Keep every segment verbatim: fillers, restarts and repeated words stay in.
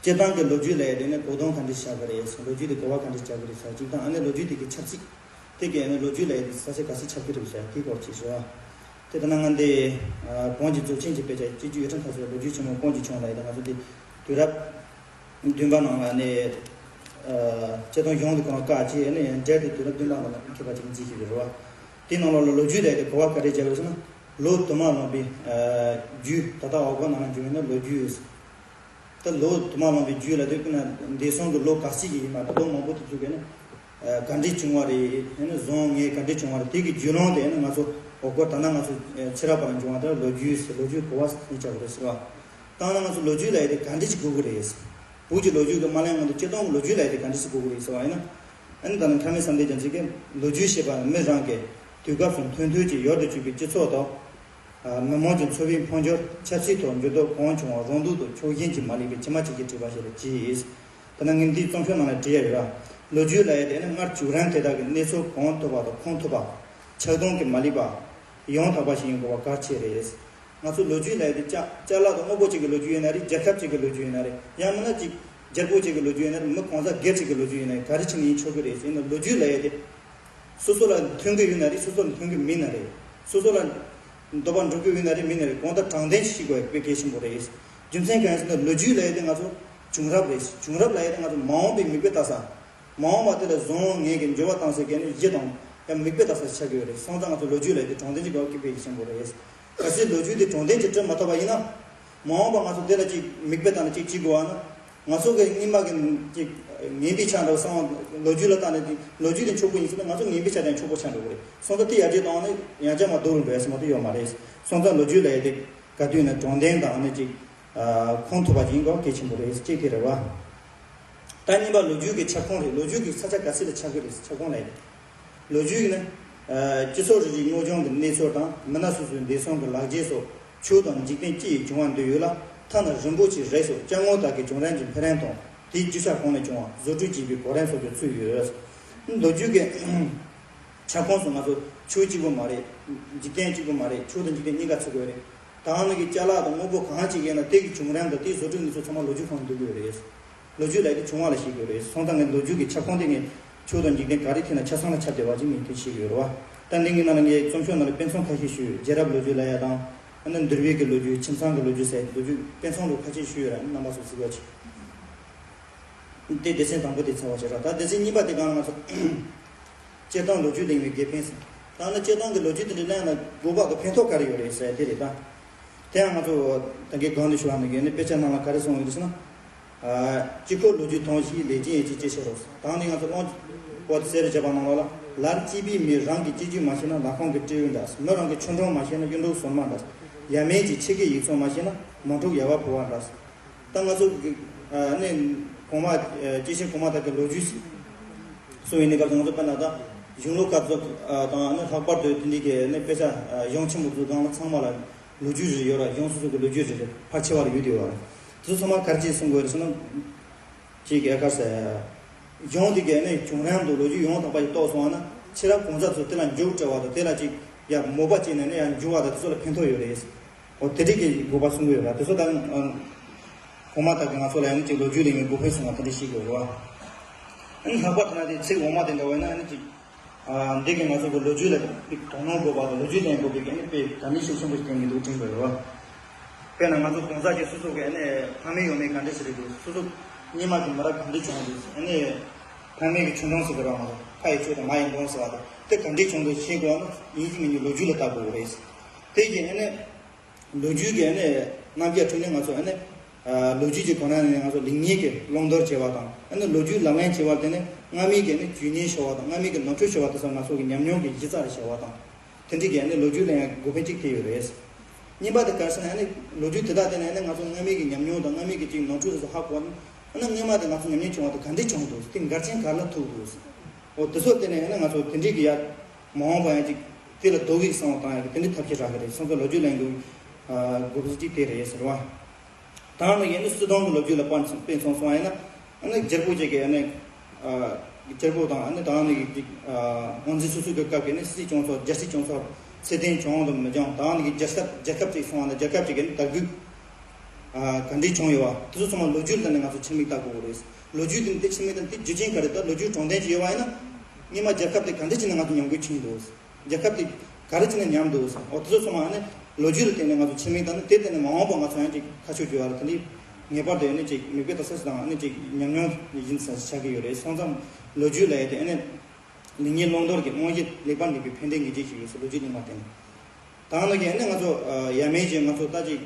སྤྱིར་བཏང་གི་ལོ་རྒྱུས་ལབ་ཡ་དེ་ནི་གོ་དོན་ག་འདྲ་ཆགས་ཀྱི་རེད། ལོ་རྒྱུས་དེ་གོ་བ་ག་འདྲ་ཆགས་ཀྱི་རེད་ཟེར། སྤྱིར་བཏང་ཨ་ནི་ལོ་རྒྱུས་དེ་གི་ཆབ་སྲིད་དེ་གི་ཨ་ནི་ལོ་རྒྱུས་ལབ་ཡ་དེ་ས་ཆ་ག་ཚོད་ཆགས་ཀྱི་རེད་ཟེར་དེའི་སྐོར་ཅིག་ཞུ་བ། དེ་ལྟ་ན་ང་འདི་གོང་གི་རྫོགས་ཆེན་གྱི་དཔེ་ཆ་སྤྱི་རྒྱུད་ཡིག་ཕྲེང་ཁ་ཤས་ལོ་རྒྱུས་ཆེན་མོ་གོང་གི་བྱུང་ལབ་ཡ་དེ་ང་ཚོ་འདི་དུས་རབས་བདུན་པ་ནང་ལ་ནི་སྤྱིར་བཏང་གཞུང་དེ་ཁོ་རང་བཀག་བྱས་ནས་འབྲེལ་དེ་དུས་རབས་བདུན་པ་ནང་ལ་མཁས་པ་ཅིག་གིས་མཛད་བཞག་པ་རེད་བ། དེ་ནང་ལོགས་ལ་ལོ་རྒྱུས་ལབ་ཡ་དེ་གོ་བ་ག་འདྲ་བྱས་པ་ཟེར་ན། ལོ་དུ་མ་ལོན་པའི་རྒྱུས། ད་ལྟ་འོལ་སྐོར་ནང་ལ་འབྱུང་བ་ན་ལོ་རྒྱུས། ད་ལོ་དུ་མ་ལོན་པའི་རྒྱུས་ལབ་དུས་ཀྱི་ན་འདས་སོང་གི་ལོ་ག་ཚོད་ཅིག་ཡིན་མ་ད་ལོ་མང་པོ་དེ་ཚོ་གི་ནི་ག་འདྲས་བྱུང་བ་རེད། ཨ་ནི་བཟང་ངན་ག་འདྲས་བྱུང་བ་རེད། དེ་གི་རྒྱུས་ལོན་དེ་ཨ་ནི་ང་ཚོ་འོལ་སྐོར་ད་ལྟ་ང་ཚོ་ཕྱི་རབས་པ་ལ་འབྱུང་བ་དེ་ལོ་རྒྱུས་ཟེར། ལོ་རྒྱུས་གོ་བ་ཟེར་བྱ་བ་རེད་ཟེར་བ། ད་ནི་ང་ཚོ་ལོ་རྒྱུས་ལབ་ཡ་དེ་ག་འདྲས་ཅིག་དགོས་ཀྱི་རེད། བོད་ཀྱི་ལོ་རྒྱུས་ཀྱི་མ་ལན་ང་ཚོ་སྤྱིར་བཏང་གི་ལོ་རྒྱུས་ལབ་ཡ་དེ་ག་འདྲས་ཅིག་དགོས་ཀྱི་རེད་ཟེར་བ་ཡིན་ན། ཨ་ནི་ད་ནི་ཐ་མའི་བསམ་གཏན་རྒྱ་མཚོ་གིས་ལོ་རྒྱུས་ཞེས་པ་མི་རང་གིས་དུས་སྐབས་སུ་མཐུན་ཐོས་ཀྱིས་ཡོལ་དུ་བཅུག་པའི་སྤྱི་ཚོགས་དང་། མི་དམངས་ཀྱི་འཚོ་བའི་འཕོ་འགྱུར། ཆབ་སྲིད་ཐོག་འགྱུར་ལྡོག་གང་བྱུང་བ་རང་སྡུག་དང་ཕྱོགས་ཞེན་གྱིས་མ་བསླད་པའི་ཕྱི་མ་ཅིག་གིས་བྲིས་པ་ཞིག་ལ་བྲིས། ད་ནི་ངས་འདིའི་རྩོམ་ཤོག་ནང་ལ་བྲིས་ཡ་ཡོད་ལ། ལོ་རྒྱུས་ལབ་ཡ་དེ་ནི་སྔར་བྱུང་རིམ་དེ་དག་གི་གནས་ཚུལ་གང་ཐུབ་པ་དང་ཁུངས་ཐུབ་པ། ཆགས་སྡང་གིས་མ་བསླད་པ། ཡང་དག་པ་ཞིག་ཡིན་དགོས་པ་གལ་ཆེ་རེད། ང་ཚོ་ལོ་རྒྱུས་ལབ་ཡ་དེ་ཅ་ཅ་ལག་དང་དངོས་པོ་གཅིག་གི་ལོ་རྒྱུས་ཡིན་ན་རེད། རྒྱལ་ཁབ་གཅིག་གི་ལོ་རྒྱུས་ཡིན་ན་རེད། ཡང་མིན་ན་གཅིག་རྒྱལ་པོ་གཅིག་གི་ལོ་རྒྱུས་ཡིན་ན་རེད། མི་གང་ཟག་སྒེར་གཅིག་གི་ལོ་རྒྱུས་ཡིན་ན་རེད། ག་རེ་བྱས་ནས་ཡིན་ཆོག་གི་རེད། ཡིན་ན་ལོ་རྒྱུས་ལབ་ཡ་དེ། སོ་སོ་ལ་མཐུན་གྱི་ཡོད་ན་རེད། སོ་སོ་ལ་མཐུན་གྱི་མིན་ན་རེད། སོ་སོ་ལ་འདོད་པ་འགྲུབ་ཀྱི་ཡོད་ན་རེད། མིན་ན་རེད། གང་ལྟར་དྲང་བདེན་ཞིག་དགོས་པའི་གལ་ཆེན་པོ་རེད། རྒྱུ་མཚན་གང་ཡིན་ཟེར་ན་ལོ་རྒྱུས་ལབ་ཡ་དེ་ང་ཚོ་བྱུང་རབས་རེད། བྱུང་རབས་ལབ་ཡ་དེ་ང་ཚོ་མ་འོངས་པའི་མིག་དཔེ་ལྟ་ས། མ་འོངས་པ་དེ་ལ་བཟང་ངན་གྱི་འགྱུར་བ་བཏང་སའི་གལ་ནི་གཞི་དང་ཡང་མིག་དཔེ་ལྟ་ས་ཆགས་ཀྱི་ཡོད་རེད། སོང་ཙང་ང་ཚོ་ལོ་རྒྱུས་ལབ་ཡ་དེ་དྲང་བདེན་གྱི་སྒང་གི་དཔེ་ཆེན་པོ་རེད། གལ་སྲིད་ལོ་རྒྱུས་དེ་དྲང་བདེན་གྱིས་བྲི་མ་ཐུབ་པ་ཡིན་ན། མ་འོངས་པ་ང་ཚོ་དེ་ལ་ཅིག་མིག་དཔེ་བལྟས་ནས་ཅིག་བྱེད་དགོས་པ་ན། ང་ཚོ་གི་སྔོན་མ་གི་ཅིག་ངན་པའི་ཆ་འདྲ་བོ་བསམ་བློ་རྒྱུས་ལ་བལྟས་ནས་ཅིག་ལོ་རྒྱུས་དེ་ཕྱུག་པོ་ཡིན་ཟེར་ན་ང་ཚོ་ངན་པའི་ཆ་དེ་ཕྱུག་པོ་ཆགས་འགྲོ་གི་རེད། སོང་ཙང་དེ་ཡར་རྒྱས་བཏང་ནས་ཡང་བསྐྱར་མར་སྡུག་རུ་འགྲོ་ཡ་ཟེར་མ་གཏོགས་ཡོད་མ་རེད། སོང་ཙང་ལོ་རྒྱུས་ལབ་ཡ་དེ་ག་དུས་ན་དྲང་བདེན་དང་ཨ་ནི་ཅིག་ཁུངས་ཐུབ་པ་ཅིག་ཡིན་དགོས་གལ་ཆེན་པོ་རེད། གཅིག་དེ་རེད་བ། ད་གཉིས་པ་ལོ་རྒྱུས་ཀྱི་ཁྱབ་ཁོངས་རེད། ལོ་རྒྱུས་ཀྱི་ས་ཆ་ག་ཚོད་ལ་ཁྱབ་ཀྱི་རེད། ཁྱབ་ཁོངས་ལབ་ཡ་དེ། ལོ་རྒྱུས་ནི། སྤྱི་ཚོགས་རིག་གཞུང་སྔོ་ལྗང་གི་གནས་ཚུལ་དང་མི་སྣ་སོ་སོའི་འདས་སོང་གི་ལག་རྗེས་སོགས་ཆོས་དང་འཇིག་རྟེན་སྤྱི་ཡི་བྱུང་བ་འདུས་ཡོད་ལ། ཐ་ན་རིན་པོ་ཆེའི་རིགས་སོགས་སྐྱབས་མགོན་དག་གི་བྱུང་རིམ་གྱི་འཕེལ་རིམ་དང་དེའི་རྒྱུ་ཆ་གང་ནས་བྱུང་བ་བཟོ་སྐྲུན་བྱས་པའི་གོ་རིམ་སོགས་ཀྱང་ཚུད་ཡོད། ལོ་རྒྱུས་ཀྱི་ཁྱབ་ཁོངས་སུ་ང་ཚོ་ཆོས་གཅིག་པུ་མ་རེད། འཇིག་རྟེན་གཅིག་པུ་མ་རེད། ཆོས་དང་འཇིག་རྟེན་གཉིས་ཀ་ཚུད་དགོས་རེད། ད་ནི་གི་ཅ་ལག་དང་དངོས་པོ་གང་ཅིག་ཡིན་ན་དེ་གི་བྱུང་རིམ་དང་དེའི་བཟོ་སྐྲུན་གནས་ཚུལ་ཚང་མ་ལོ་རྒྱུས་ཁོངས་སུ་འདུ་གི་ཡོད་རེད། ལོ་རྒྱུས་ལབ་ཡ་དེ་བྱུང་བ་ལ་བཤད་ཀྱི་ཡོད་རེད། སོང་ཙང་ངས་ལོ་རྒྱུས་ཀྱི་ཁྱབ་ཁོངས་དེ་ངས་ཆོས་དང་འཇིག་རྟེན་ག་རེ་ཐད་ན་ཆ་ཚང་ལ་ཁྱབ་བསྡད་པ་ཅིག་ངས་དེ་བཤད་ཀྱི་ཡོད་རེད་བ། ད་འདི་གི་ནང་ལ་ངས་རྩོམ་ཤོག་ནང་ལ་དཔེ་མཚོན་ཁ་ཤས་ཞུས་ཡོད། རྒྱལ་རབས་ལོ་རྒྱུས་ལབ་ཡ་དང་། ཨ་ནི་འདུལ་བའི་གི་ལོ་རྒྱུས། ཁྱིམ་ཚང་གི་ལོ་རྒྱུས་ཟེར་ལོ་རྒྱུས་དཔེ་མཚོན་ལོ་ཁ་ཤས་ཞུས་ཡོད་ར། རྣམ་པ་ཚོ་གཟིགས་པ་ཅིག་དེ་སྡེ་ཚན་དང་པོ་དེ་ཚར་བ་བྱེད་ར། ད་སྡེ་ཚན་གཉིས་པ་དེ་གང་ལ་ང་ཚོ་སྤྱིར་བཏང་ལོ་རྒྱུས་གླེང་བའི་དགེ་ཕན་ཟེར། ད་ནི་སྤྱིར་བཏང་གི་ལོ་རྒྱུས་དེ་འདྲ་གླེང་ན་དགོས་པ་གི་ཕན་ཐོགས་ག་རེ་ཡོད་རེད་ཟེར་དེ་རེད་ད། དེ་ཡང་ང་ཚོ་ད་གིན་གོང་དུ་ཞུ་བ་ནང་བཞིན་ནི་དཔེ་ཆ་ནང་ལ་ག་རེ་གསུངས་ཡོད་ཟེར་ན། ཨ། གཅིག་ཁོ་ལོ་རྒྱུས་ཐོང་ཞིག་ལས་ཀྱིན་ཡེ་ཅིག་ཅེས་ཤེས་རོགས། ད་ནི་ང་ཚོ་དབང་པོ་དེ་གསལ་རུ་བྱེད་པ་ནང་ལོགས་ལ། ལར་སྐྱེས་པའི་མི་རང་གི་སྐྱེ་རྒྱུད་མ་ཤེས་ན་ལྷ་ཁང་གི་སྤྲེའུ་འདྲ། མི་རང་གི་ཆོས་འབྲོང་མ་ཤེས་ན་གཡུ་འབྲུག་སོར་མ་འདྲ། ཡབ་མེས་ཀྱི་ཆེ་གེའི་ཡིག་ཚང་མ་ཤེས་ན་མོན་ཕྲུག་ཡབ་བ་ཕོ་བ་འདྲ། ད་ང་ཚོ་གི་ཨ་ནི་གོང་མ་ཨ་སྐྱེས་ཆེན་གོང་མ་དག་གི་ལོ་རྒྱུས་གསུང་བའི་གནས་སྐབས་སུ་ང་ཚོ་དཔེར་ན་ད་གཞུང་ལུགས་སྐབས་སུ་ཨ་དང་ཨ་ནི་ལྷག་པར་དུ་དེ་འདྲའི་གི་ཨ་ནི་དཔེ་ཆ་ཨ་གཞུང་ཆེན་པོ་ཚོའི་སྒང་ལ་ཚང་མ་ལ་ལོ་རྒྱུས་རེ་ཡོད་ར། གཞུང་སོ་སོ་གི་ལོ་རྒྱུས་རེ་རེ་ཕལ་ཆེ་བ་ལ་ཡོད་དེ་ཡོད་ར། དེ་ཚོ་ཚང་མ་ག་རེ་བྱས་གསུང་དགོས་རེད་ཟེར་ན། ཅིག་གི་ཨ་ཁ་ཟེར། གཞུང་དེ་གའི་ནི་བྱུང་རིམ་དང་ལོ་རྒྱུས་ཡང་དག་པ་ཞིག་རྟོགས་སོང་བ་ན་ཕྱི་རབས་གང་ཟག་ཚོ་དེ་ལ་མཇུག་སྤྲད་པ་དང་དེ་ལ་ཅིག་ཡ་མོས་པ་བྱས་ནས་ནི་ཡ་འགྱུར་བ་དང་དེ་ཚོ་ལ་ཕན་ཐོགས་ཡོད་རེད། འོ་དེ་འདྲའི་གི་དགོས་པ་གསུང་གི་ཡོད་ར། དེ་ཚོ་ད་ཨ་གོང་མ་དག་གི་ང་ཚོ་ལ་ཡང་ནི་ཅིག་ལོ་རྒྱུས་ལས་ངན་དགོས་ཕན་གསུང་བ་དེ་འདྲ་ཞིག་ཡོད་རེད་བ། ཨ་ནི་ལྷག་པར་དུ་ན་དེ་ཚིག་འོ་མ་དེ་འདྲ་བས་ན་ཨ་ནི་ཅིག་ཨ་འདི་གི་ང་ཚོ་གི་ལོ་རྒྱུས་ལ་དོ་སྣང་དགོས་པ་དང་ལོ་རྒྱུས་ལེན་དགོས་པའི་གི་ཨ་ནི་དཔེ་ག་ནི་ཤུགས་ཆེན་པོ་ཞིག་བསྟན་གི་འདུག་དྲན་དགོས་རེད་བ། དཔེར་ན་ང་ཚོ་གང་ཟག་གི་སོ་སོ་གི་ཨ་ནི་ཕ་མེས་ཡང་མེས་ག་འདྲ་ཞིག་རེད་འདུག་སོ་སོ་སྔོན་མ་གི་མི་རབས་ག་འདྲ་བྱུང་འདུག་ཨ་ནི་ཕ་མེས་ཀྱི་ཆོས་འབྲོང་ཟེར་གི་ར་མ་གཏོགས་ཕ་ཡི་ཆོས་དང་མ་ཡི་འབྲོང་ཟེར་བ་དང་དེ་ག་འདྲ་བྱུང་འདུག་ཤེས་དགོས་ན་ཡིན་གཅིག་མིན་གཅིག་ལོ་རྒྱུས་ལ་ལྟ་དགོས་རེད། དེ་གི་ཨ་ནི། ལོ་རྒྱུས་ཀྱི་ཨ་ནི་རྣམ་གཞག་ཁྲོད་ནས་ང་ཚོ་ཨ་ནི་ཨ་ལོ་རྒྱུས་ཀྱི་སྒོ་ནས་ནི་ང་ཚོ་ལེགས་ཉེས་ཀྱི་བླང་དོར་བྱེད་པ་དང་ཨ་ནི་ལོ་རྒྱུས་ལག་ལེན་བྱེད་པ་དེ་ནི་སྔ་མའི་གི་ཨ་ནི་བྱུས་ཉེས་ཤོར་བ་དང་སྔ་མའི་གི་ནོར་འཁྲུལ་ཤོར་བ་དེ་ཚོ་ང་ཚོ་གི་ཉམས་མྱོང་གི་གཞི་རྩ་རུ་བྱེད་པ་དང་། དེ་འདྲའི་གི་ཨ་ནི་ལོ་རྒྱུས་ལ་ཡང་འགོག་ཕན་གཅིག་ཐེབས་ཡོད་རེད། གཉིས་པ་དེ་ག་རེ་ཟེར་ན་ཨ་ནི་ལོ་རྒྱུས་དེ་དག་དེ་ནི་ཨ་ནི་ང་ཚོ་སྔ་མའི་གི་ཉམས་མྱོང་དང་སྔ་མའི་གི་ཅིག་ནོར་འཁྲུལ་དེ་ཚོ་ཧ་གོ་ན་ཨ་ནི་སྔོན་མ་དེ་ང་ཚོ་ཉམས་ལེན་བྱུང་བ་དེ་ག་འདྲས་བྱུང་འདུག་དེ་འགལ་རྐྱེན་ག་ལ་ཐུག་འདུག་འོ་དེ་ཚོ་དེ་ནི་ཨ་ནི་ང་ཚོ་དེ་འདྲའི་གི་ཡ། མ་འོངས་པ་ཡང་ཅིག་དེ་ལ་དོ་བའི་བསམ་བློ་བཏང་ཡག་གི་དེ་འདྲའི་ཐབས་ཤེས་རག་གི་རེད། སོང་ཙང་ལོ་རྒྱུས་ལེན་དགོས་དགོས་པ་ཅིག་དེ་རེད་ཟེར་བ། ད་ནི་ཡང་ནི་སྲིད་དོན་གྱི་ལོ་རྒྱུས་ལ་དཔེ་མཚོན་དཔེ་མཚོན་སོང་བ་ཡིན་ན་ཨ་ནི་རྒྱལ་པོ་ཅིག་གིས་ཨ་ནི་རྒྱལ་པོ་དང་ཨ་ནི་ད་ནི་ཅིག་སྔོན་རྩིས་སོ་སོ་གི་སྐབས་ཀྱི་ནི་སྲིད་སྐྱོང་ཚོ་རྒྱལ་སྲིད་སྐྱོང་ཚོ་ཚད་ལྡན་བྱུང་དང་མི་བྱུང་ད་ནི་རྒྱལ་ཁབ་རྒྱལ་ཁབ་ཅིག་སོང་བ་ན་རྒྱལ་ཁབ་ཅིག་གི་ནི་དར་རྒུད། ག་འདྲས་བྱུང་ཡོད་བ། དེ་ཚོ་ཚང་མ་ལོ་རྒྱུས་ལ་བརྟེན་ནས་ང་ཚོ་ཕྱི་མིག་ལྟ་དགོས་རེད། ལོ་རྒྱུས་དེ་འདི་ཕྱི་མིག་དང་དེ་རྒྱུ་རྐྱེན་ག་རེ་ད་ལོ་རྒྱུས་དྲང་བདེན་ཅིག་ཡོད་བ་ཡིན་ན། སྔོན་མ་རྒྱལ་ཁབ་དེ་ག་འདྲས་བྱས་ནས་ང་ཚོ་ཉམས་རྒུད་ཕྱིན་འདུག་རྒྱལ་ཁབ་དེ་ག་རེ་བྱས་ནས་ཉམས་འདུག་འོ་དེ་ཚོ་ཚང་མ་ཨ་ནི་ལོ་རྒྱུས་ལ་བརྟེན་ནས་ང་ཚོ་ཕྱི་མིག་དང་ནི་དེ་བརྟེན་ནས་མ་འོངས་པ་ང་ཚོ་ཡང་ཅིག་ཁ་ཕྱོགས་བསྒྱུར་བ་ལ་དེ་འདྲའི་ངེས་པར་དུ་ཡོད་ནི་ཅིག་མིག་དཔེ་ལྟ་ས་ཞིག་དང་ཨ་ནི་ཅིག་ཉམས་མྱོང་ཡིན་ས་ཞིག་ཆགས་ཀྱི་ཡོད་རེད། སོང་ཙང་ལོ་རྒྱུས་ལ་ཡ་དེ་ཨ་ནི་ལེགས་ཉེས་བླང་དོར་གྱི་དབང་ཤེད་ལེགས་པར་འདུས་པའི་ཕན་བདེ་ངེས་ཅན་ཞིག་ཡོད་ས་ལོ་རྒྱུས་གླེང་བ་བརྟེན་ནས། ད་ནི་གི་ཨ་ནི་ང་ཚོ་ཡ་མེད་ཅིག་ང་ཚོ་ད་ཅིག་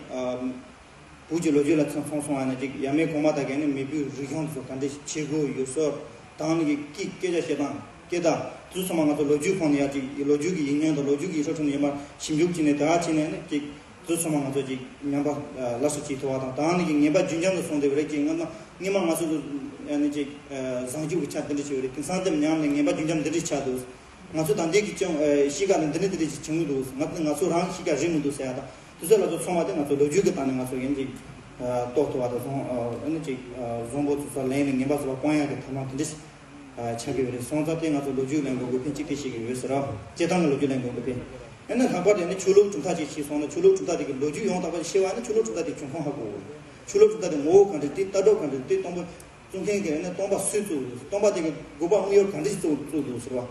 བོད་ཀྱི་ལོ་རྒྱུས་ལ་ཚང་ཚང་སོང་བ་ན་ཅིག་ཡ་མེད་གོང་མ་དག་གིས་ནི་མེས་པོའི་རིག་གཞུང་དེ་ཚོ་ག་འདྲ་བྱེད་དགོས་ཡོད་སོགས་དང་ནི་གི་སྐད་སྐད་ཆ་བཤད་སྟངས་སྐད་བརྡ་དེ་ཚོ་ཚང་མ་ང་ཚོ་ལོ་རྒྱུས་ཁོངས་ནས་ཡ་ཅིག་ལོ་རྒྱུས་ཀྱི་ཡིག་རྙིང་དང་ལོ་རྒྱུས་ཀྱི་ཡིག་ཚང་ཁྲོད་ནས་ཡར་མར་ཞིབ་འཇུག་བྱས་ནས་དེ་ག་བྱས་ནས་ནི་ཅིག་དེ་ཚོ་ཚང་མ་ང་ཚོ་ཅིག་ཉམས་པ་སླར་གསོ་བྱེད་ཐུབ་པ་དང་། དང་ནི་གི་ངན་པ་རྒྱུན་འབྱམས་སུ་སོང་བསྡད་པ་རེད། ཅིག་སྔོན་མ་སྔོན་མ་ང་ཚོ་ཡ་ནི་ཅིག་བཟང་སྤྱོད་ཀྱི་ཆ་འདི་འདྲ་བྱས་པ་རེད། དེང་སང་དེ་ཉམས་ནས་ངན་པ་རྒྱུན་འབྱམས་འདི་འདྲ་ཆགས་འདུག་ང་ཚོ་ད་ལྟའི་གི་ཅང་ཨེ་གཤིས་ཀ་ནི་འདི་ནི་འདི་འདྲ་ཞིག་བྱུང་འདུག་ང་ཚོ་ང་ཚོ་རང་གཤིས་ཀ་རེད་མི་འདུག་ཟེར་ཡ་དང་དེ་ཚོ་ལ་ཚོ་ཚང་མ་དེ་ང་ཚོ་ལོ་རྒྱུས་ཀྱི་སྟེང་ནས་ང་ཚོ་ཡིན་གྱི་ཨ་རྟོགས་ཐུབ་པ་དང་བཟང་ཨ་ནི་ཅིག་ཨ་བཟང་པོ་ཚོ་ཚོ་ལེན་ནས་ངན་པ་ཚོ་ལ་སྤང་ཡག་གི་ཐབས་ལམ་དེ་འདྲ་ཞིག་ཨ་ཆགས་ཀྱི་ཡོད་རེད། སོང་ཙང་དེ་ང་ཚོ་ལོ་རྒྱུས་ལེན་དགོས་དགོས་ཕན་གཅིག་དེ་ཤེས་ཀྱི་ཡོད་ཟེར་རོ། སྤྱིར་བཏང་གི་ལོ་རྒྱུས་ལེན་དགོས་དགོས་ཕན། ཨ་ནི་ལྷག་པར་དུ་ཨ་ནི་ཆོས་ལུགས་གྲུབ་མཐའ་ཅིག་ཤེས་སོང་ན་ཆོས་ལུགས་གྲུབ་མཐའ་དེ་གི་ལོ་རྒྱུས་ཡང་དག་པ་ཤེས་པ་ཨ་ནི་ཆོས་ལུགས་གྲུབ་མཐའ་དེ་འབྱུང་ཁུངས་ཧ་གོ་གི་རེད། ཆོས་ལུགས་གྲུབ་མཐའ་དེ་ངོ་བོ་ག་འདྲ་དེ་ལྟ་གྲུབ་ག་འདྲ་དེ་སྟོན་པ་བཙུགས་མཁན་གྱི་ཨ་ནི་སྟོན་པ་སུས་བཙུགས་འདུག་སྟོན་པ་དེ་གི་དགོས་པ་དངོས་ཡོད་ག་འདྲ་ཞིག་བཙུགས་བཙུགས་འདུག་ཟེར་བ།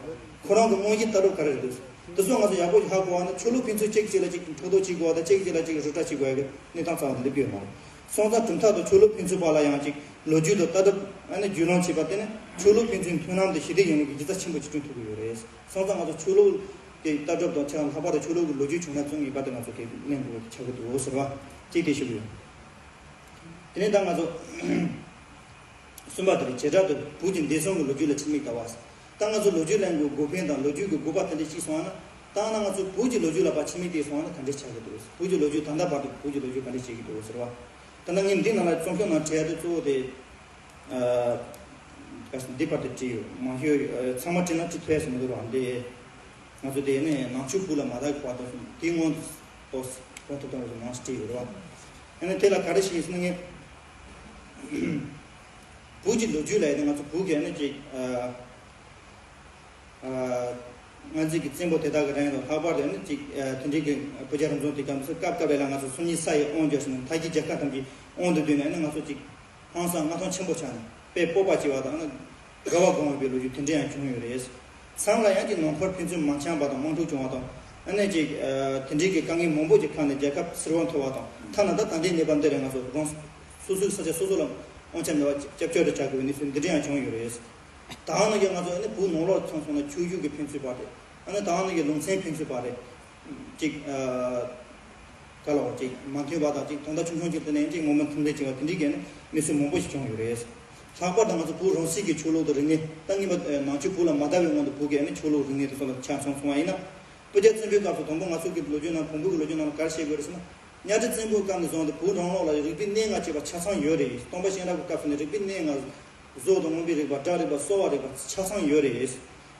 ཁོ་རང་གི་དངོས་གཞི་ལྟ་གྲུབ་ག་རེ་རེད་འདུག་དེ་ཚོ་ང་ཚོ་ཡག་པོ་ཞིག་ཧ་གོ་བ་ན་ཆོས་ལུགས་ཕན་ཚུན་གཅིག་གཅིག་ལ་གཅིག་ཕྲག་དོག་བྱེད་དགོས་པ་དང་གཅིག་གཅིག་ལ་གཅིག་རུ་ཏྲ་བྱེད་དགོས་ཡ་གི་གནས་སྟངས་ཙམ་དེ་འདྲ་ཡོད་མ་རེད། སོང་ཙང་གྲུབ་མཐའ་དང་ཆོས་ལུགས་ཕན་ཚུན་བར་ལ་ཡང་གཅིག་ལོ་རྒྱུས་དང་ལྟ་གྲུབ་ཨ་ནི་རྒྱུས་ལོན་བྱས་པ་དེ་ནི་ཆོས་ལུགས་ཕན་ཚུན་མཐུན་ལམ་དང་ཞི་བདེ་ཡོང་བའི་གི་སྒྱུ་རྩལ་ཆེན་པོ་ཅིག་བསྐྲུན་ཐུབ་ཀྱི་ཡོད་རེད། སོང་ཙང་ང་ཚོ་ཆོས་ལུགས་ཀྱི་ལྟ་གྲུབ་དང་ཆ་ལྷག་པར་དུ་ཆོས་ལུགས་ཀྱི་ལོ་རྒྱུས་བྱུང་ན་ཚོ་ངེས་པར་དུ་ང་ཚོ་དེ་གླེང་དགོས་ཆགས་ཀྱི་འདུག་ཟེར་བ་གཅིག་དེ་ཞུ་གི་ཡོད། དེ་ནས་ད་ང་ཚོ་གསུམ་པ་དེ་རེད། བྱེ་བྲག་ཏུ་བོད་ཀྱི་འདས་སོང་གི་ལོ་རྒྱུས་ལ་ཕྱི་མིག་ལྟ་བ། ད་ང་ཚོ་ལོ་རྒྱུས་ལེན་དགོས་དགོས་ཕན་དང་ལོ་རྒྱུས་ཀྱི་དགོས་པ་དེ་འདྲ་ཅིག་སོང་བ་ན་ད་ང་ཚོ་བོད་ཀྱི་ལོ་རྒྱུས་ལ་ཕར་ཕྱི་མིག་བལྟས་སོང་བ་ན་ག་འདྲ་ཆགས་ཀྱི་འདུག་བོད་ཀྱི་ལོ་རྒྱུས་ད་ལྟ་བར་དུ་བོད་ཀྱི་ལོ་རྒྱུས་ག་འདྲ་བྱེད་ཀྱི་འདུག་ཟེར་བ། ད་ནང་ངས་འདི་ནང་ལ་རྩོམ་ཤོག་ནང་བྲིས་ཡ་དེ་གཙོ་བོ་དེ། ཨ། ག་ཟེར་འདི་བར་དུ་བྲིས་ཡོད། མང་ཤོས་ཨ་ཚང་མ་བྲིས་ན་བྲིས་ཐུབ་ཡ་ཟེར་མི་འདུག་ར། འདི་ང་ཚོ་དེ་ནས་ནང་ཆོས་བོད་ལ་མ་དར་བར་དུ་དེའི་སྔོན་དུ་ཏོག་ཙམ་གོང་དུ་བཏང་བའི་མང་ཤོས་བྲིས་ཡོད་རེད་བ། ཨ་ནི་དེ་ལ་ག་རེ་ཞིག་ཡིན་ཟེར་ན་ངས་བོད་ཀྱི་ལོ་རྒྱུས་ལ་ཡིན་ན་ང་ཚོ་བོད་ཀྱི་ཨ་ནི་ཅིག་ཨ། ཨ། སྔ་རྗེས་ཀྱི་བཙན་པོ་དེ་དག་གི་རིང་ལ་ལྷག་པར་དུ་ནི་ཅིག་ཨ། དེ་འདྲའི་གི་བོད་རྒྱ་རང་བཙན་དེ་སྐབས་སུ་སྐབས་སྐབས་ལ་ང་ཚོ་སུམ་གཉིས་ས་ཡི་དབང་བསྒྱུར་ཟེར་ནས་མཐའ་སྐྱེལ་རྒྱལ་ཁབ་ཐམས་ཅད་དབང་དུ་བསྡུས་ནས་ནི་ང་ཚོ་ཅིག་ཧང་སང་མངའ་ཐང་ཆེན་པོ་ཆགས་ནས་དཔེ་སྤོབས་པ་སྐྱེ་བ་དང་ནི་དགའ་བ་སྒོམ་པའི་ལོ་རྒྱུས་དེ་འདྲ་ཡང་བྱུང་ཡོད་རེད། མཚམས་ལ་ཡང་ཅིག་ནང་ཁུལ་ཕན་ཚུན་མ་འཆམ་པ་དང་དམག་འཁྲུག་བྱུང་བ་དང་ཨ་ནི་ཅིག་ཨ། དེ་འདྲའི་གི་དཀའ་ངལ་མང་པོ་ཅིག་ཁག་ནས་རྒྱལ་ཁབ་ཚུར་དབང་ཐོབ་པ་དང་ཐ་ན་ད་ད་ལྟའི་གནས་བབ་འདི་རེད། ང་ཚོ་རང་སོ་སོའི་ས་ཆ་སོ་སོ་ལ་དབང་ཆ་མེད་པ་སྐྱབས་བཅོལ་དུ་ཆགས་དགོས་པའི་གནས་ཚུལ་འདི་འདྲ་ཡང་བྱུང་ཡོད་རེད། ད་ནང་གི་ང་ཚོ་ཨ་ནི་བོད་ནང་ལོགས་ཚང་སོང་ན་ཆོས་བརྒྱུད་ཀྱི་ཕན་ཚུན་བར་རེད། ཨ་ནི་ད་ནང་གི་ལུང་ཚན་ཕན་ཚུན་བར་རེད། ཅིག་ཨ། ག་ལ་བ་ཅིག་མ་མཐུན་པ་དང་ཅིག་དོན་དག་ཆུང་ཆུང་ཅིག་དེ་ནས་ཅིག་ངོ་མ་མཐུན་སྒྲིལ་བྱེད་པ་དེ་འདྲའི་གི་ཨ་ནི་གནས་ཚུལ་མང་པོ་ཞིག་བྱུང་ཡོད་རེད། ལྷག་པར་དུ་ང་ཚོ་བོད་རང་སྲིད་ཀྱི་ཆོས་ལུགས་དང་རིག་གནས་ད་ངེས་པ་ནང་ཆོས་བོད་ལ་མ་དར་བའི་སྔོན་དུ་བོད་ཀྱི་ཨ་ནི་ཆོས་ལུགས་རིག་གནས་དེ་ཚོ་ལ་ཆ་མཚོན་སོང་བ་ཡིན་ན། སྤུ་རྒྱལ་བཙན་པོའི་སྐབས་སུ་དང་པོ་ང་ཚོ་གི་ལོ་རྒྱུས་ནང་བོན་པོ་གི་ལོ་རྒྱུས་ནང་ལ་ག་རེ་བཤད་དགོས་རེད་ཟེར་ན། གཉའ་ཁྲི་བཙན་པོའི་སྐབས་ནས་བཟུང་སྟེ་བོད་རང་ལོགས་ལ་རིག་པའི་གནས་ལྔ་ཅེས་པ་ཆ་ཚང་ཡོད་རེད། སྟོན་པ་གཤེན་རབ་ཀྱི་སྐབས་སུ་ནས་རིག་པའི་གནས་ལྔ། བཟོ་དང་རྔོན་པའི་རིག་པ། སྒྲ་རིག་པ། གསོ་བ་རིག་པ་ཆ་ཚང་ཡོད་རེད།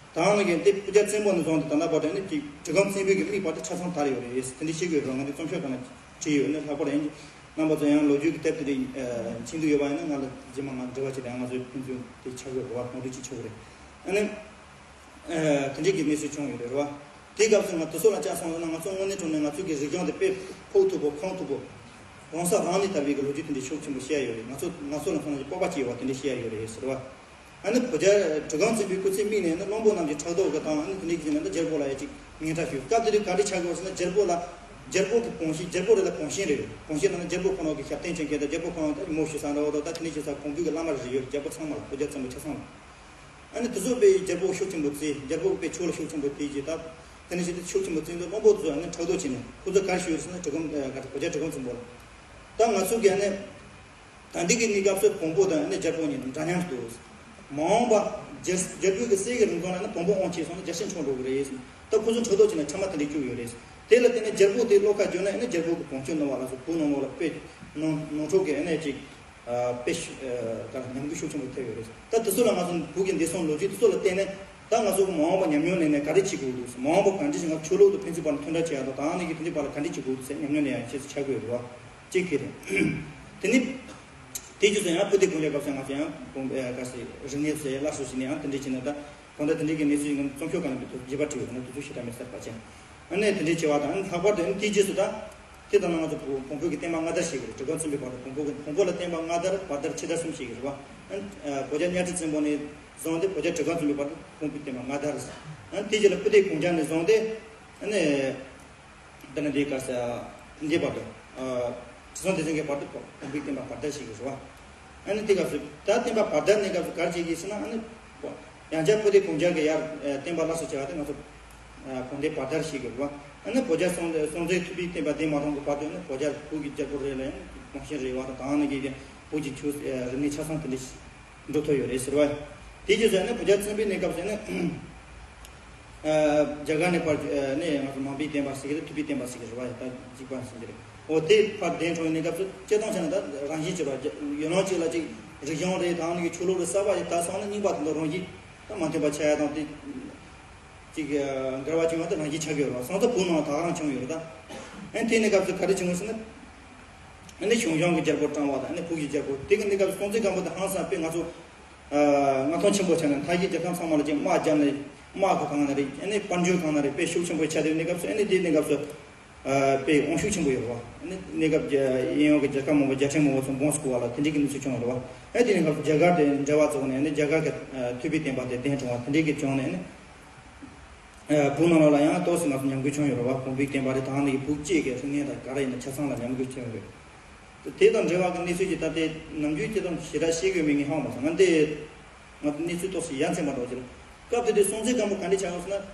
ད་ནང་གི་དེ་སྤུ་རྒྱལ་བཙན་པོ་ནས་བཟུང་སྟེ་ད་ལྟ་བར་དུ་ནི་གྲི་གུམ་བཙན་པོའི་གི་མིག་བར་དུ་ཆ་ཚང་དར་ཡོད་རེད། དེ་འདྲ་ཤེས་དགོས་རེད། ང་འདི་རྩོམ་ཤོག་སྒང་ལ་བྲིས་ཡོད་ནི་ལྷག་པར་ཡིན་གྱི་རྣམ་པ་ཚོ་ཡང་ལོ་རྒྱུས་ཀྱི་དེབ་དེ་འདྲ་མཁྱེན་འདོད་ཡོད་པ་ཡིན་ན་ང་ལ་རྗེས་མ་ང་འབྲེལ་བ་བྱེད་དང་། ང་ཚོའི་ཕན་ཚུན་དེ་ཆགས་ཡོད་རེད་བ། གོང་འགྲིག་ཅིག་ཆགས་ཡོད་རེད། ཨ་ནི། ཨ། དེ་འདྲའི་གི་གནས་ཚུལ་བྱུང་ཡོད་རེད་བ། དེའི་སྐབས་སུ་ང་དེ་ཚོ་ལ་བཅར་སོང་ན་ང་ཚོ་དངོས་གནས་དྲང་གནས་ང་ཚོའི་གི་རིག་གཞུང་དེ་དཔེ་ཕོག་ཐུབ་པོ་ཁོང་ཐུབ་པོ། རང་ས་རང་ནས་དར་བའི་གི་ལོ་རྒྱུས་དེ་འདྲའི་ཤུགས་ཆེན་པོ་བཤད་ཡོད་རེད། ང་ཚོ་ང་ཚོ་ལ་མཚོན་ན་སྤོབས་པ་སྐྱེ་བ་དེ་འདྲའི་བཤད་ཡོད་རེད་ཟེར་བ། ཨ་ནི་བོད་རྒྱལ་གྲི་གུམ་བཙན་པོའི་སྐུ་ཚེ་སྨད་ནས་ནི་བློན་པོ་རྣམས་ཀྱི་ཕྲག་དོག་གི་དང་ཨ་ནི་དེ་འདྲའི་གི་ནི་རྒྱལ་པོ་ལ་ཡ་ཅིག་ངན་ཁྲ་ཞུས། སྐབས་དེ་དུས་ག་འདྲ་ཆགས་ཀྱི་ཡོད་ཟེར་ན་རྒྱལ་པོ་ལ། རྒྱལ་པོ་གི་དཔུང་ཤེད། རྒྱལ་པོ་རེད་ལ་དཔུང་ཤེད་རེད། དཔུང་ཤེད་ལ་ནི་རྒྱལ་པོ་ཁོ་རང་གི་ཞབས་བརྟན་བྱེད་མཁན་དང་རྒྱལ་པོ་ཁོ་རང་ད་མོ་ཞུ་ས་འདྲ་བོ་དང་ད་དེ་འདྲ་བྱེད་ས་གོང་བུ་གི་བླ་མ་རེ་རེ་ཡོད། རྒྱལ་པོ་ཚང་མ་ལ། བོད་རྒྱལ་བཙན་པོ་ཆ་ཚང་ལ། ཨ་ནི་དེ་ཚོ་དཔེ་རྒྱལ་པོ་ཤུགས་ཆེན་པོ་བརྩི། རྒྱལ་པོ་དཔེ་ཕྱོགས་ལ་ཤུགས་ཆེན་པོ་བརྩི་བྱས་ད། དེ་ནས་བྱས་ཏེ་ཤུགས་ཆེན་པོ་བརྩི་འདུག་བློན་པོ་ཚོ་ཨ་ནི་ཕྲག་དོག་བྱས་ནས་ཁོ་ཚོ་ག་རེ་ཞུས་ཡོད་ཟེར་ན་གྲི་གུམ་ཨ་ག་རེ་བོད་རྒྱལ་གྲི་གུམ་བཙན་པོ་ལ། ད་ང་ཚོ་གི་ཨ་ནི། ད་འདི་གི་གནས་སྐབས་སུ་བོན་པོ་དང་ཨ་ནི་རྒྱལ་པོ་གཉིས་འདྲ་མཉམ་འདུག་མ་འོངས་པ་རྒྱལ་རྒྱལ་པོའི་གི་སྲས་ཀྱི་རིང་ཐུང་ལ་ཨ་ནི་བོན་པོ་དབང་ཆེ་སོང་ན་རྒྱལ་སྲས་འཕྲོག་འགྲོ་གི་རེད་ཟེར། ད་ཁོ་ཚོ་ཕྲག་དོག་བྱས་ནས་ཕྲ་མ་དེ་འདྲ་བསྐྱུར་ཡོད་རེད། དེ་ལ་བརྟེན་ནས་རྒྱལ་པོ་དེ་བློ་ཁ་འགྱུར་ན་ཨ་ནི་རྒྱལ་པོ་གི་བོན་ཆོས་ནང་བ་ལ་སོགས་བོད་ནང་བ་ལ་དཔེ་ནང་ནང་འཁྲུག་གི་ཨ་ནི་ཅིག་ཨ་དཔེ་ཤ་ཨ་ད་ཉམས་རྒུད་ཤུགས་ཆེན་པོ་ཐེབས་ཡོད་རེད། ད་དེ་ཚོ་ལ་ང་ཚོ་བོད་ཀྱི་འདས་སོང་ལོ་རྒྱུས་དེ་ཚོ་ལ་བལྟས་ནས་ད་ང་ཚོ་མ་འོངས་པ་ཉམས་མྱོང་ལེན་ནས་ག་རེ་བྱེད་དགོས་འདུག་མ་འོངས་པ་གང་འདྲ་ཞིག་ང་ཆོས་ལུགས་དང་ཕན་ཚུན་བར་ལ་མཐུན་སྒྲིལ་བྱེད་ཡག་དང་། ད་ནི་གི་དེ་འདྲའི་བར་ལ་ག་འདྲ་བྱེད་དགོས་འདུག་ཟེར་ཉམས་མྱོང་ལེན་ཡག་ཆེད་དུ་ཆགས་དགོས་རེད་བ། གཅིག་དེ་རེད། དེ་ནི་དེ་རྗེས་སུ་ཡང་བོད་དེ་གུང་ལས་སྐབས་སུ་ང་ཚོ་ཡང་ག་ཟེ་རིག་གནས་ཟེར་སླར་གསོ་བྱས་ནས་ཡང་དེ་འདྲ་བྱས་ནས་ད་གང་ལྟར་དེ་འདྲའི་གི་གནས་ཚུལ་ཡིན་ན་རྩོམ་ཤོག་སྒང་ལ་འབུལ་ཐུབ། རྗེས་པ་བྲིས་ཡོད་ན་དུས་ཚོད་ཞེ་དྲག་མེད་ས་རེད་པ་ཅན། ཨ་ནི་དེ་འདྲའི་བྱས་པ་དང་ལྷག་པར་དུ་ཨ་ནི་དེའི་རྗེས་སུ་ད། དེ་དང་ང་ཚོ་བོང་བུ་གི་བསྟན་པ་སྔ་དར་ཞེས་ཀྱི་རེད། གྲི་གུམ་བཙན་པོའི་བར་དུ་བོང་བུ་གི་བོང་བུ་ལ་བསྟན་པ་སྔ་དར་བར་དར་ཕྱི་དར་གསུམ་ཞེས་ཀྱི་རེད་བ། ཨ་ནི་བོད་རྒྱལ་གཉའ་ཁྲི་བཙན་པོ་ནས་བཟུང་སྟེ་བོད་རྒྱལ་གྲི་གུམ་བཙན་པོའི་བར་དུ་བོང་བུའི་བསྟན་པ་སྔ་དར། ཨ་ནི་དེ་རྗེས་ལ་སྤུ་ལྡེ་གུང་རྒྱལ་ནས་བཟུང་སྟེ་ཨ་ནི། དེ་ནས་འདི་ག་ས་འདི་བར་དུ། ཨ་ཁྲི་སྲོང་ལྡེ་བཙན་གྱི་བར་དུ་བོང་བུའི་བསྟན་པ་བར་དར་ཞིག་ཡོད་རེད་བ། ཨ་ནི་དེ་སྐབས་སུ་ད་བསྟན་པ་བར་དར་གནས་སྐབས་སུ་ག་རེ་བྱེད་ཀྱི་ཟེར་ན། ཨ་ནི་ཡང་བསྐྱར་སྤུ་ལྡེ་གུང་རྒྱལ་གྱི་ཡར་བསྟན་པ་སླར་གསོ་བྱས་པ་དེ་ང་ཚོ་གོང་བསྟན་བར་དར་ཞིག་ཡོད་རེད་བ། ཨ་ནི་བོད་རྒྱལ་སྲོང་སྲོང་བཙན་ཐུབ་པའི་བསྟན་པ་དེ་མ་སྟོངས་ཀྱི་བར་དུ་ནི་བོད་རྒྱལ་བོད་ཀྱི་རྒྱལ་པོ་རེ་ལ་ཡང་གོང་ཞེན་རེ་བ་དང་། ད་ནི་གི་བོད་ཀྱི་ཆོས་རིག་གནས་ཆ་ཚང་དེ་འདྲ་ཞིག་འགྲོ་ཐུབ་ཡོད་རེད་ཟེར་བ། དེ་རྗེས་སུ་ནི་བོད་རྒྱལ་བཙན་པོའི་གནས་སྐབས་སུ་ནི། ཨ་རྒྱ་གར་ནས་ཕར་ཨ་ནས་ང་ཚོ་མང་པོའི་བསྟན་པ་ཟེར་གྱི་རེད། ཐུབ་པའི་བསྟན་པ་ཟེར་གྱི་རེད་བ། ད་གཅིག་པ་ཟེར་གྱི་རེད། འོ་དེ་ཕར་གདན་དྲངས་ནས་སྐབས་སུ་སྤྱིར་བཏང་བྱས་ན་ད་རང་བཞིན་གྱིས་རེད་བ། ཡུལ་ལུང་གཅིག་ལ་གཅིག་རིག་གཞུང་རེད་དང་ནི་ཆོས་ལུགས་རེད་གསར་པ་ཞིག་དར་སོང་ན་རྙིང་པ་དེ་ཚོ་རང་བཞིན་ད་མ་མཐུན་པ་ཆགས་ཡ་དང་། དེ་གཅིག་འགལ་བ་བྱུང་བ་དེ་རང་བཞིན་ཆགས་ཀྱི་ཡོད་རེད་བ། སོང་ཙང་བོད་ནང་ད་ག་རང་བྱུང་ཡོད་རེད་ད། ཨ་ནི་དེ་ནས་སྐབས་སུ་ག་རེ་བྱུང་ཟེར་ན། ཨ་ནི་ཞང་ཞུང་གི་རྒྱལ་པོ་ཀྲང་པ་དང་། ཨ་ནི་བོད་ཀྱི་རྒྱལ་པོ། དེ་གི་གནས་སྐབས་སུ་སྲོང་བཙན་སྒམ་པོ་དེ་ཧང་སང་པས་ང་ཚོ་ཨ་མངའ་ཐང་ཆེན་པོ་བྱས་ནས་མཐའ་ཡི་རྒྱལ་ཁམས་ཚང་མ་ལ་ཅིག་དམག་བརྒྱབ་ནས། དམག་གི་སྒང་ནས་རེད། ཨ་ནི་དཔལ་འབྱོར་སྒང་ནས་རེད། དཔེ་ཤུགས་ཆེན་པོ་ཆགས་དུས་གནས་སྐབས་སུ། ཨ་ནི་དེའི་གནས་སྐབས་སུ་ཨ་དཔེ་དབང་ཤུགས་ཆེན་པོ་ཡོད་རེད་བ། ཨ་ནི་གནས་སྐབས་རྒྱ་གཡས་གཡོན་གྱི་རྒྱལ་ཁབ་མང་པོ་རྒྱལ་ཕྲན་མང་པོ་ཚོ་དབང་བསྐུར་བ་ལ་དེ་འདྲའི་གི་གནས་ཚུལ་བྱུང་ཡོད་རེད་བ། ཨ་ནི་དེའི་གནས་སྐབས་སུ་རྒྱ་གར་དེ་འབྲེལ་བ་བཙུགས་ནས། ཨ་ནི་རྒྱ་གར་གྱི་ཨ་ཐུབ་པའི་བསྟན་པ་དེ་གདན་དྲངས་པ་དེ་འདྲའི་གི་བྱུང་ནས། ཨ་ནི། ཨ་བོད་ནང་ལོགས་ལ་ཡང་ཏོག་ཙམ་ང་ཚོ་ཉམས་རྒུད་བྱུང་ཡོད་རེད་བ། བོང་བུའི་བསྟན་པ་རེད། ད་ནི་བོད་སྤྱི་གི་ཧྲིལ་གནས་དང་ག་རེ་ཡིན་ན་ཆ་ཚང་ལ་ཉམས་རྒུད་བྱུང་ཡོད་རེད། དེ་དང་འབྲེལ་བ་གི་གནས་ཚུལ་ཅིག་ད་ལྟའི་ནམ་རྒྱུན་སྤྱིར་བཏང་ཞེ་དྲག་ཤེས་དགོས་མེད་ངས་ཧ་གོ་མ་སོང་། ང་འདི་ང་ཚོ་གནས་ཚུལ་ཏོག་ཙམ་ཡ་མཚན་པ་འདྲ་བོ་ཅིག་རེད། སྐབས་དེ་དུས་སྲོང་བཙན་སྒམ་པོ་ག་འདྲ་ཆགས་ཡོད་ཟེར་ན།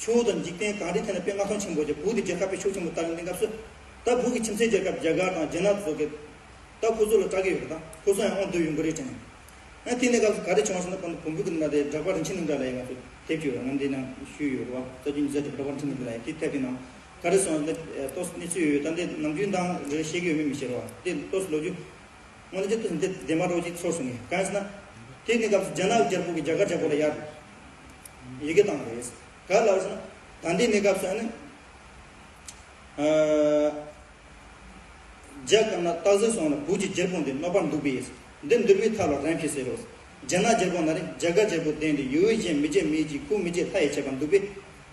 ཆོས་དང་འཇིག་རྟེན་གང་རེ་ཐད་ནས་དཔེ་མངའ་ཐང་ཆེན་པོ་ཅིག་བོད་དེ་རྒྱལ་ཁབ་དཔེ་ཤུགས་ཆེན་པོ་དར་ཡོང་དུས་སྐབས་སུ། ད་བོད་ཀྱི་ཁྱིམ་མཚེས་རྒྱལ་ཁབ་རྒྱ་གར་དང་རྒྱ་ནག་སོགས་ཀྱི། ད་ཁོ་ཚོ་ལ་སྐྲག་གི་ཡོད་རེད། ད་ཁོ་ཚོ་ཡང་དབང་སྡུད་ཡོང་གི་རེད་དྲན། ཨ་དེ་ནས་སྐབས་སུ་ག་རེ་བྱུང་བ་ཟེར་ན། བོན་པོ་གི་ནང་དེ་འབྲོག་པ་རིན་ཆེན་སྣ་འདྲ་ལ་ཡང་ང་ཚོ་དེབ་ཅིག་ཡོད་རེད། ང་འདི་ནང་ཞུས་ཡོད་རེད་བ། རྩ་རྒྱུད་ཉི་ཤུ་རྩ་གཅིག་འབྲོག་པ་རིན་ཆེན་སྣ་འདྲ་ལ་ཡང་དེ་དེབ་དེ་ནང་ག་རེ་གསུངས་ཟེར་ན། ཏོག་ཙམ་གནས་ཚུལ་ཡོད་ཡོད། ད་འདི་ནམ་རྒྱུན་དང་རེ་བཤད་ཀྱི་ཡོད་མེད་མི་ཤེས་རེད་བ། དེ་ཏོག་ཙམ་ལོ་རྒྱུས་ངོ་ནས་ཅི་ཏོག་ཙམ་འདི་བདེན་པ་འདྲ་བོ་ཅིག་ཚོར་སོང་ངས། གང་ཡིན་ཟེར་ན། དེ་ནས་སྐབས་སུ་རྒྱ་ནག་རྒྱལ་པོ་གིས་རྒྱ་གར་རྒྱལ་པོ་ལ་ཡར་ཡི་གེ་བཏང་བ་རེད། ག་ལ་ཟེར་ན། ད་འདི་ནས་སྐབས་སུ་ཨ་ནི། ཨ། རྒྱ་དཀར་ནག་སྟག་གཟིག་ཟུང་ལ་བོད་ཀྱི་རྒྱལ་པོ་འདི་གནོད་པར་འདུག་པས། འདི་འདུལ་བའི་ཐབས་ལ་རན་པས་ཟེར་རོ། རྒྱ་ནག་རྒྱལ་པོ་ན་རེ་རྒྱ་གར་རྒྱལ་པོ་བསྟེན་ཏེ་ཡུལ་གཞན་མི་བརྗེད་མེད་ཅིང་ཁུར་མི་བརྗེད་ལྷ་ཡིས་བྱེད་པར་འདུག་པས།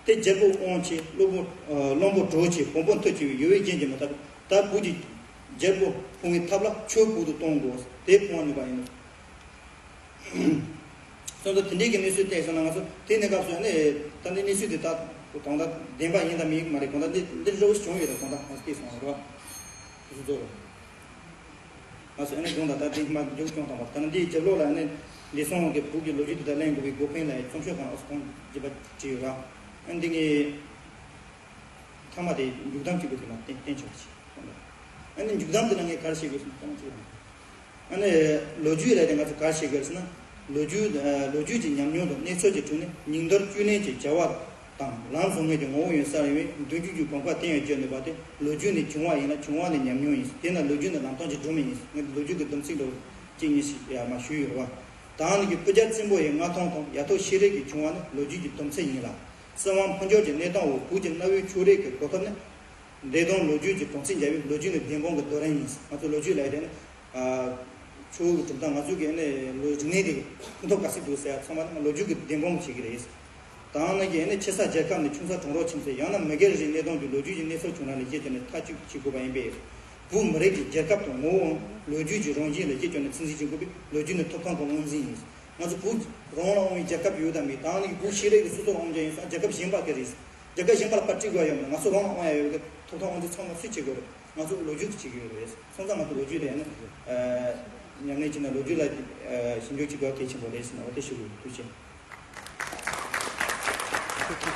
དེ་རྒྱལ་པོ་དབང་ཆེ་བློན་པོ་ཨ་བློན་པོ་གྲོགས་ཆེ་བོན་པོ་མཐུ་ཆེ་བའི་ཡུལ་གཞན་གྱིས་མི་ཐུབ། ད་བོད་ཀྱི་རྒྱལ་པོ་ཕུང་བའི་ཐབས་ལ་ཆོས་ཕུག་ཏུ་གཏོང་དགོས། དེ་ཕུང་བ་ནུས་པ་ཡིན་ནོ། སོང་ཙང་དེ་འདྲའི་གི་གནས་ཚུལ་བལྟས་སོང་ན། ང་ཚོ་དེ་གནས་སྐབས་སུ་ནི་ད་ནི་གནས་ཚུལ་དེ་ད་གང་ལྟར་བདེན་པ་ཡིན་དང་མིན་མ་རེད། གང་ལྟར་འདི་འདི་འདྲ་བོ་བྱུང་ཡོད་རེད། གང་ལྟར་ང་ཚོ་བལྟས་སོང་རེད་བ། དེ་ཚོ་ང་ཚོ་ཨ་ནི་སྦྱོང་དང་ད་དེ་མ་འཇུག་སྐྱོང་དང་བ། ད་ནི་འདིའི་རྒྱབ་ལོགས་ལ་ནི་ལི་སྲོང་བློན་གྱི་བོད་ཀྱི་ལོ་རྒྱུས་དེ་དག་གླེང་དགོས་པའི་འགོ་དཔོན་ལ་རྩོམ་ཤོག་གང་ཨོ་སི་ཁོང་བརྗེ་པ་བྲིས་ཡོད་ར། ཨ་ནི་འདི་ངས་མཐའ་མ་དེ་མཇུག་བསྡོམས་གཅིག་པུ་དེ་ལ་བསྟན་བསྟན་ཆོག་ཅིག་ཨ་ནི་མཇུག་བསྡོམས་དེ་ལ་ངས་ག་རེ་བཤད་དགོས་ཟེར་ན། ཨ་ནི་ལོ་རྒྱུས་ལས་དེ་ང་ཚོ་ག་རེ་བཤད་དགོས་ཟེར་ན། ལོ་རྒྱུས་ཨ་ལོ་རྒྱུས་ཀྱི་ཉམས་མྱོང་དང་གནས་ཚུལ་གྱི་དྲུང་ནས་ཉིན་ལྟར་བཅུད་ལེན་གྱི་བྱ་བ་དང་ལམ་བཟང་ངན་གྱི་ངོ་བོ་ཡིན་ས་རེད་བས། མདུན་སྐྱོད་ཀྱི་གོམ་ཁ་གཏན་ཡང་བརྗོད་ནུས་པ་དེ་ལོ་རྒྱུས་ནས་བྱུང་བ་ཡིན་ན་བྱུང་བ་ནས་ཉམས་མྱོང་ཡིན། དེས་ན་ལོ་རྒྱུས་ནི་ལམ་སྟོན་གྱི་སྒྲོན་མེ་ཡིན། ངས་ལོ་རྒྱུས་ཀྱི་སྡོམ་ཚིག་འདྲ་བོ་གཅིག་གཉིས་ཤིག་ཡར་མར་ཞུས་ཡོད་རེད་བ། ད་ནི་གི་སྤུ་རྒྱལ་བཙན་པོ་ཡི་མངའ་ཐང་དང་ཡ་ཐོག་ཤེས་རིག་གི་བྱུང་བ་ནི་ལོ་རྒྱུས་ཀྱི་སྡོམ་ཚིག་ཡིན་ལ། སྲིད་དབང་འཕོ་འགྱུར་གྱི་གནས་སྟངས་འོག་བོད་ཀྱི་གནའ་བོའི་ཆོས་རིག་གི་གོ་ཐོབ་ནི། འདས་དོན་ལོ་རྒྱུས་ཀྱི་གྲོང་ཚིག་འཇལ་བའི་ལོ་རྒྱུས་ནི་བདེན་དཔང་གི་རྡོ་རིང་ཡིན། ང་ཚོ་ལོ་རྒྱུས་ལ་ཡོད་དེ་ནི། ཨ་ཆོས་ཀྱི་གྲུབ་མཐའ་ང་ཚོ་གི་ནི་ལོ་རིག་གནས་དེ་ཕུན་ཐོགས་ག་ཚོད་འདུག་ཟེར་ཚང་མ་ནི་ལོ་རྒྱུས་ཀྱི་བདེན་དཔང་བྱེད་ཀྱི་རེད། ད་ནི་གི་ནི་ཆེ་ས་རྒྱལ་ཁབ་ནས་ཆུང་ས་གྲོང་རོགས་ཁྱིམ་མཚེས་ཡང་ན་མི་སྒེར་རེའི་གནས་སྟངས་ཀྱི་ལོ་རྒྱུས་ཀྱི་གནས་ཚུལ་བྱུང་རབས་ལ་གཞི་བཅོལ་ནས་ཐག་གཅོད་བྱེད་དགོས་པ་ཡིན་པས། བོད་མི་རིགས་ཀྱི་རྒྱལ་ཁབ་དང་ངོ་བོའམ་ལོ་རྒྱུས་ཀྱི་རང་བཞིན་ལ་གཞི་བཅོལ་ནས་ཚོད་འཛིན་བྱེད་དགོས་པས་ལོ་རྒྱུས་ནི་ཐོབ་ཐང་གི་དབང་འཛིན་ཡིན། ང་ཚོ་བོད་རང་ལ་དབང་བའི་རྒྱལ་ཁབ་ཡོད་དམ་མེད། ད་ནི་བོད་ཤེས་རིག་གི་སོ་སོར་དབང་རྒྱ་ཡིན་སོང་རྒྱལ་ཁབ་གཞན་པ་ག་རེ་རེད། རྒྱལ་ཁབ་གཞན་པ་ལ་པར་སྐྲུན་དགོས་ཡོད་མ་རེད། ང་ཚོ་རང་ལ་དབང་ཡ་ཡོད་གི་ཐོབ་ཐང་དབང་འཛིན་ཚང་མ་སུས་བྱེད་དགོས་རེད། ང་ཚོ་ལོ་རྒྱུས་ཀྱིས་བྱེད་ཀྱི་ཡོད་རེད། སོང་ཙང་ང་ཚོ་ལོ་རྒྱུས་ལ་ཡང་ན་ཨ་ཉམས་ལེན་བྱས་ན་ལོ་རྒྱུས་ལ་ཨ་ཞིབ་འཇུག་བྱེད་དགོས་གལ་ཆེན་པོ་རེད་ཟེར་ན་འོ་དེ་ཞུ་གི་ཡོད། ཐུགས་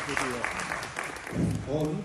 རྗེ་ཆེ།